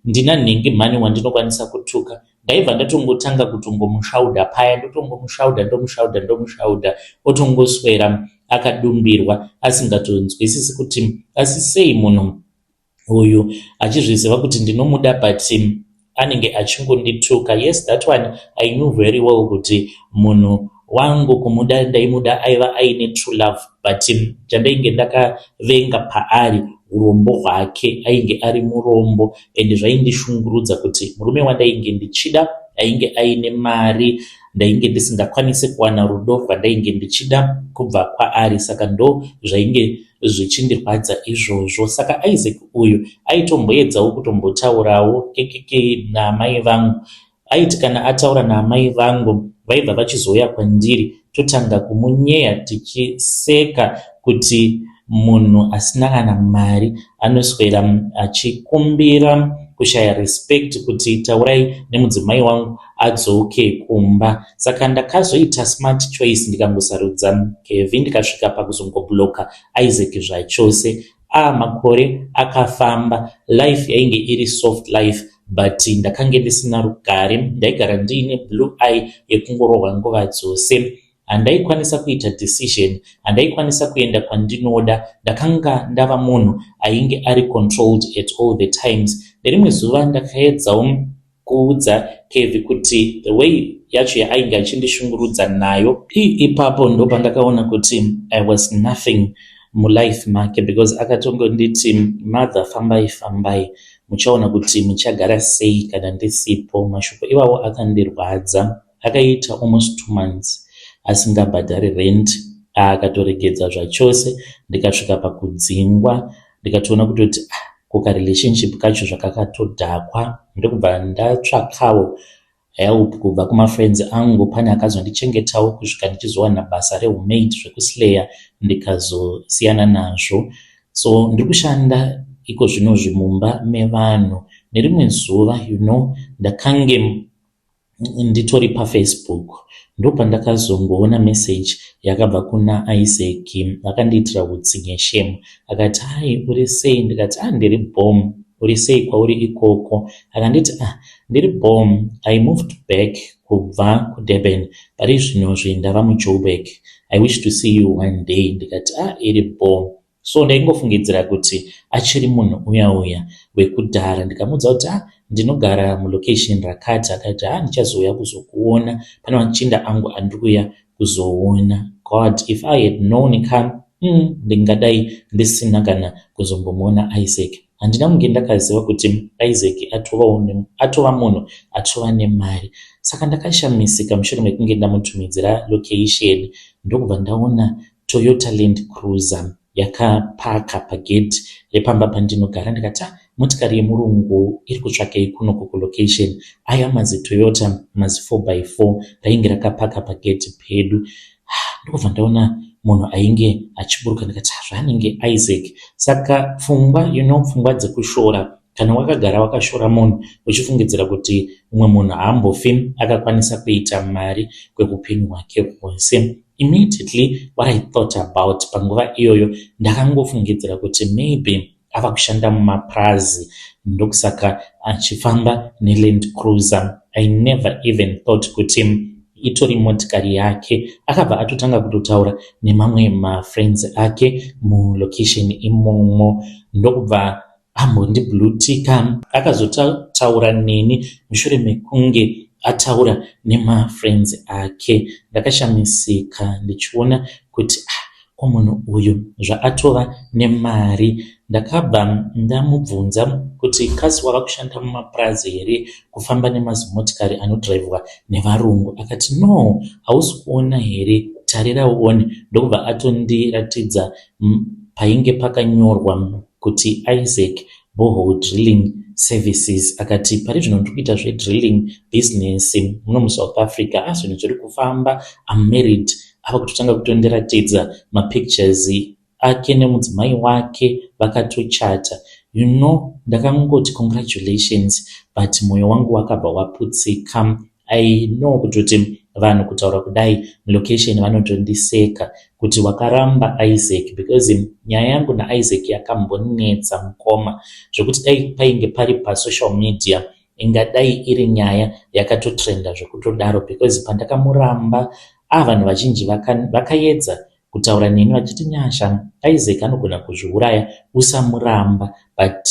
ndina nhingi mhani wandinokwanisa kutuka," ndaibva ndatongotanga kutongomushaudha paya, ndotongomushaudha, ndomushaudha, ndomushaudha, otongoswera akadumbirwa, asingatonzwisisi kuti asi sei munhu uyu achizviziva kuti ndinomuda, but anenge achingondituka. Yes, that one I knew very well kuti munhu wangu kumuda ndaimuda, aiva aine true love, but chandainge ndakavenga paari urombo hwake. Ainge ari murombo, ende zvaindishungurudza kuti murume wandainge ndichida ainge aine mari, ndainge ndisingakwanisi kuwana rudo rwandainge ndichida kubva kwaari. Saka ndo zvainge zvichindirwadza izvozvo. Saka Isaac uyu aitomboedzawo kutombotaurawo kekeke naamai vangu. Aiti kana ataura naamai vangu, vaibva vachizouya kwandiri, totanga kumunyeya tichiseka kuti munhu asina kana mari anoswera achikumbira, kushaya respect, kuti, "Taurai nemudzimai wangu." adzoke kumba. Saka ndakazoita smart choice ndikangosarudza Kevy ndikasvika pakuzongobloka Isaac zvachose. Ah makore akafamba life yainge iri soft life but ndakange ndisina rugare ndaigara ndiine blue eye yekungorohwa nguva dzose. Handaikwanisa kuita decision, handaikwanisa kuenda kwandinoda ndakanga ndava munhu ainge ari controlled at all the times. Nerimwe zuva ndakaedzawo kuudza Kevy kuti the way yacho yaainge achindishungurudza nayo ipapo ndopandakaona kuti I was nothing mulife make because akatongonditi mother fambai fambai muchaona kuti muchagara sei kana ndisipo. Mashoko iwawo akandirwadza. Akaita almost 2 months asingabhadhari rent akatoregedza zvachose ndikasvika pakudzingwa ndikatoona kutoti ah, ko karelationship kacho zvakakatodhakwa ndokubva ndatsvakawo help kubva kumafriends angu. Pane akazondichengetawo kusvika ndichizowana basa reumaid zvekuslayer ndikazosiyana nazvo. So ndiri kushanda iko zvinozvi mumba mevanhu. Nerimwe zuva ndakange nditori paFacebook ndopandakazongoona message yakabva kuna Isaac. Akandiitira utsinye shame. Akati, "Hi, uri sei?" Ndikati, "Ah, ndiri bho. Uri sei kwauri ikoko?" Akanditi, "Ah, ndiri bho. I moved back kubva kuDurban. Pari zvinozvi ndava muJoburg. I wish to see you one day." Ndikati, "Ah, iri bho." So ndaingofungidzira kuti achiri munhu uya uya wekudhara. Ndikamuudza kuti, "Ah, ndinogara mulocation rakati." Akati, "Ah, ndichazouya kuzokuona. Pane machinda angu andiri kuuya kuzoona." God, if I had known ka, ndingadai ndisina kana kuzombomuona Isaac. Handina kunge ndakaziva kuti Isaac atova munhu atova nemari. Saka ndakashamisika mushure mekunge ndamutumidzira location ndokubva ndaona Toyota Land Cruiser yakapaka pagedhi repamba pandinogara. Ndikati, "Ah, motikari yemurungu iri kutsvakei kunoku kulocation?" Aya maziToyota mazi 4x4 rainge rakapaka pagedhi pedu. Ndokubva ndaona munhu ainge achiburuka ndikati, zvaanenge Isaac. Saka pfungwa pfungwa dzekushora kana wakagara wakashora munhu uchifungidzira kuti umwe munhu haambofi akakwanisa kuita mari kweupenyu hwake hwose. Immediately what I thought about panguva iyoyo ndakangofungidzira kuti maybe ava kushanda mumapurazi ndokusaka achifamba neLand Cruiser. I never even thought kuti itori motikari yake. Akabva atotanga kutotaura nemamwe mafriends ake mulocation imomo ndokubva ambondiblueticka. Akazotaura neni mushure mekunge ataura nemafriends ake. Ndakashamisika ndichiona kuti ah, ko munhu uyu zvaatova nemari. Ndakabva ndamubvunza kuti kasi wava kushanda mumapurazi here kufamba nemazimotikari anodhiraivhwa nevarungu. Akati, "No, hausi kuona here? Tarira uone." Ndokubva atondiratidza painge pakanyorwa kuti Isaac Borehole Drilling Services. Akati, "Pari zvino ndiri kuita zvedrilling business muno muSouth Africa. Ah, zvinhu zviri kufamba. I'm married." Ava kutotanga kutondiratidza mapictures ake nemudzimai wake vakatochata. Ndakangoti congratulations but mwoyo wangu wakabva waputsika. I know kutoti vanhu kutaura kudai mulocation vanotondiseka kuti wakaramba Isaac because nyaya yangu naIsaac yakambonetsa mukoma zvekuti dai painge pari pasocial media ingadai iri nyaya yakatotrenda zvekutodaro because pandakamuramba vanhu vazhinji vakaedza kutaura neni vachiti, "Nyasha, Isaac anogona kuzviuraya, usamuramba." But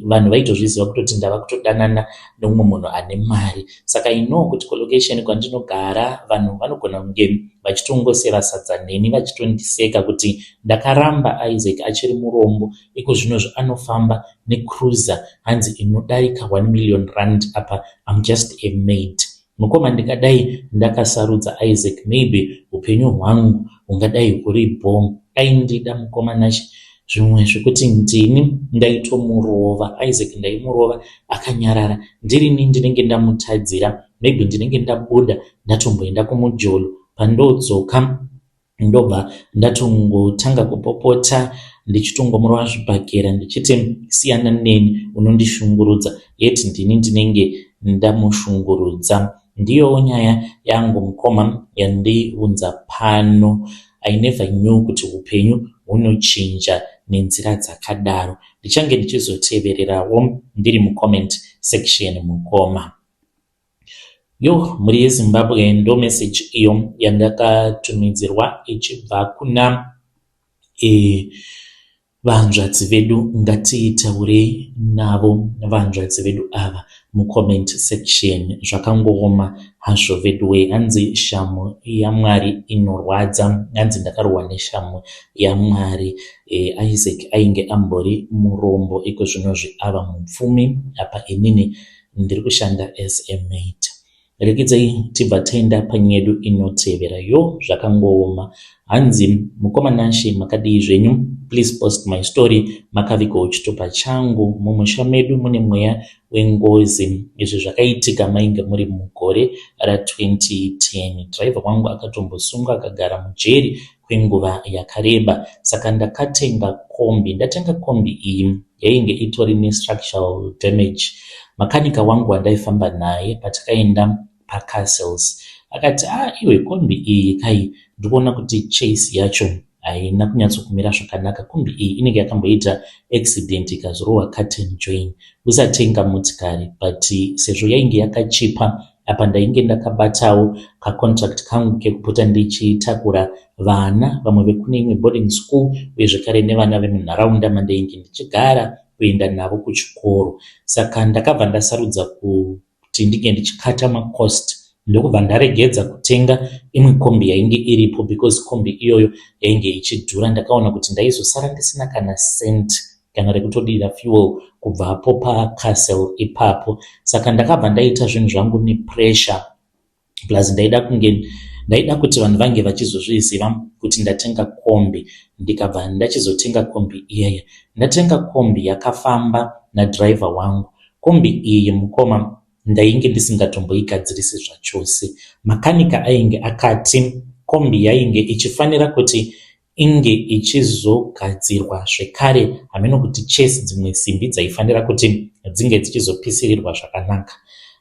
vanhu vaitozviziva kutoti ndava kutodanana nemumwe munhu ane mari. Saka I know kuti kulocation kwandinogara vanhu vanogona kunge vachitongoseva sadza neni vachitondiseka kuti ndakaramba Isaac achiri murombo. Iko zvinozvi anofamba necruiser hanzi inodarika 1 million rand, apa I'm just a maid. Mukoma, ndingadai ndakasarudza Isaac maybe upenyu hwangu hungadai huri bho. Aindida mukoma Nashe zvimwe zvekuti ndini ndaitomurova. Isaac ndaimurova akanyarara. Ndirini ndinenge ndamutadzira, maybe ndinenge ndabuda ndatomboenda kumujolo. Pandodzoka ndobva ndatongotanga kupopota ndichitongomurova zvibhakera ndichiti, "Siyana neni, unondishungurudza." Yet ndini ndinenge ndamushungurudza. Ndiyowo nyaya yangu mukoma yandiunza pano. I never knew kuti hupenyu hunochinja nenzira dzakadaro. Ndichange ndichizotevererawo ndiri mucomment section mukoma. Yo, mhuri yeZimbabwe, ndo message iyo yandakatumidzirwa ichibva kuna vanzvadzi vedu. Ngatitaurei navo vanzvadzi vedu ava mucomment section. Zvakangooma hazvo veduwe. Hanzi shamu yaMwari inorwadza. Hanzi ndakarohwa neshamu yaMwari. Isaac ainge ambori murombo, iko zvinozvi ava mupfumi. Apa inini ndiri kushanda as a maid. Rekedzai tibva taenda panyaya yedu inotevera. Yo, zvakangooma. Hanzi, "Mukoma Nashe, makadii zvenyu? Please post my story. Makavigawo chitupa changu. Mumusha medu mune mweya wengozi. Izvi zvakaitika mainge muri mugore ra2010. Dhiraivha wangu akatombosungwa akagara mujeri kwenguva yakareba. Saka ndakatenga kombi. Ndatenga kombi iyi, yainge itori nestructural damage. Makanika wangu wandaifamba naye, patakaenda pacastles, akati, 'Ah, iwe, kombi iyi kai, ndikuona kuti chassis yacho haina kunyatsokumira zvakanaka. Kombi iyi inenge yakamboita accident ikazorohwa curtain join. Usatenga motikari.' But sezvo yainge yakachipa, apa ndainge ndakabatawo kacontract kangu kekupota ndichitakura vana vamwe vekune imwe boarding school, uye zvekare nevana vemunharaunda mandainge ndichigara, kuenda navo kuchikoro. Saka ndakabva ndasarudza kuti ndinge ndichikata macost, ndokubva ndaregedza kutenga imwe kombi yainge iripo, because kombi iyoyo yainge ichidhura. Ndakaona kuti ndaizosara ndisina kana cent, kana rekutodira fuel kubvapo pacastle ipapo. Saka ndakabva ndaita zvinhu zvangu nepressure, plus ndaida kunge ndaida kuti vanhu vange vachizozviziva kuti ndatenga kombi. Ndikabva ndachizotenga kombi iyaya. Ndatenga kombi, yakafamba nadhiraivha wangu. Kombi iyi, mukoma, ndainge ndisingatomboigadzirisi zvachose. Makanika ainge akati kombi yainge ichifanira kuti inge ichizogadzirwa zvekare, hameno kuti chassis, dzimwe simbi dzaifanira kuti dzinge dzichizopisirirwa zvakanaka,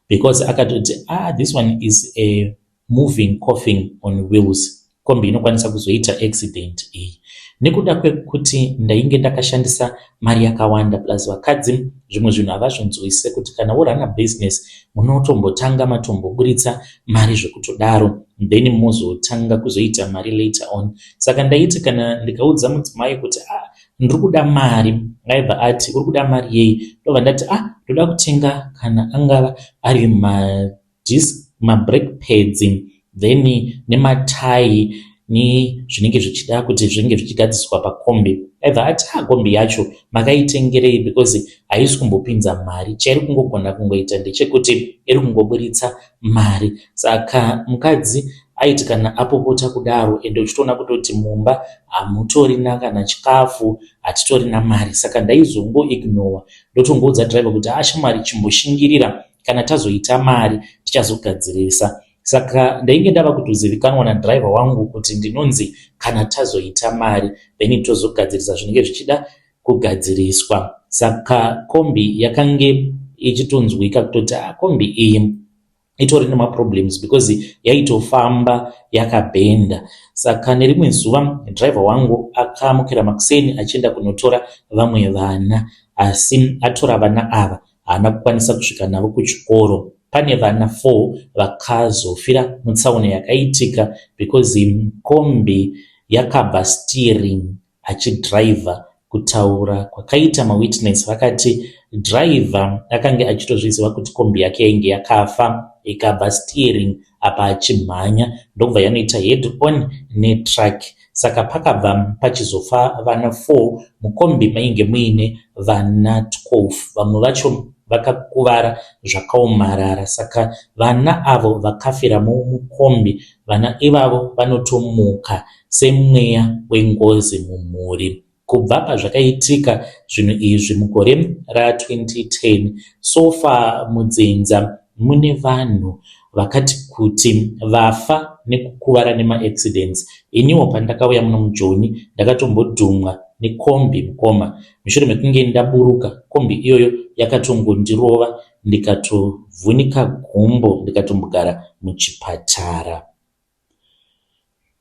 because akatoti, 'Ah, this one is a moving coffin on wheels. Kombi inokwanisa kuzoita accident iyi.' Nekuda kwekuti ndainge ndakashandisa mari yakawanda, plus vakadzi zvimwe zvinhu havazvinzwise kuti kana worana business munotombotanga matomboburitsa mari zvekutodaro, then mozotanga kuzoita mari later on. Saka ndaiti kana ndikaudza mudzimai kuti, 'Ah, ndiri kuda mari,' aibva ati, 'Uri kuda mari yei?' Ndobva ndati, 'Ah, ndoda kutenga kana angava ari mabrake pads, then nematai, nezvinenge zvichida kuti zvinge zvichigadziswa pakombi.' Aibva ati, 'A, kombi yacho makaitengerei? Because haisi kumbopinza mari. Chairi kungogona kungoita ndechekuti iri kungoburitsa mari.' Saka mukadzi aiti kana apopota kudaro, ende uchitoona kutoti mumba hamutorina kana chikafu, hatitorina mari, saka ndaizongoignora, ndotongoudza dhiraivha kuti, 'A, shamwari, chimboshingirira. Kana tazoita mari tichazogadzirisa.' Saka ndainge ndava kutozivikanwa nadhiraivha wangu kuti ndinonzi kana tazoita mari, then tozogadzirisa zvinenge zvichida kugadziriswa. Saka kombi yakange ichitonzwika kutoti, a, kombi iyi itori nemaproblems, because yaitofamba yakabhenda. Saka nerimwe zuva dhiraivha wangu akamukira makuseni achienda kunotora vamwe vana, asi atora vana ava haana kukwanisa kusvika navo kuchikoro. Pane vana 4 vakazofira mutsaona yakaitika because kombi yakabva steering achidhiraivha. Kutaura kwakaita mawitness, vakati dhiraivha akanga achitozviziva kuti kombi yake yainge yakafa, ikabva steering apa achimhanya, ndokubva yanoita head on netruck. Saka pakabva pachizofa vana 4. Mukombi mainge muine vana 12, vamwe vacho vakakuvara zvakaomarara. Saka vana avo vakafiramo mukombi, vana ivavo vanotomuka semweya wengozi mumhuri. Kubva pazvakaitika zvinhu izvi mugore ra2010, so far mudzinza mune vanhu vakati kuti vafa nekukuvara nemaaccidents. Iniwo pandakauya muno muJoni ndakatombodhumwa nekombi, mukoma. Mushure mekunge ndaburuka, kombi iyoyo yakatongondirova. ndikatovhunika gumbo ndikatombogara muchipatara.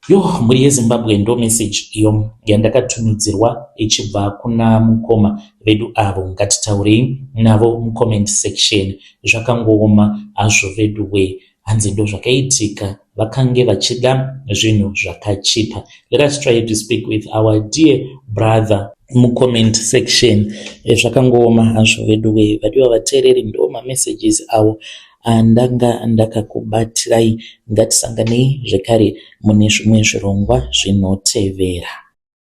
Yo, mhuri yeZimbabwe, ndo message iyo yandakatumidzirwa ichibva kuna mukoma vedu avo. Ngatitaurei navo mucomment section. Zvakangooma hazvo vedu we. Hanzi ndo zvakaitika, vakange vachida zvinhu zvakachipa. Let us try to speak with our dear brother mucomment section. Zvakangooma hazvo vedu we. Vadiwa vateereri, ndo mamessages avo andanga ndakakubatirai. Ngatisanganei zvekare mune zvimwe zvirongwa zvinotevera.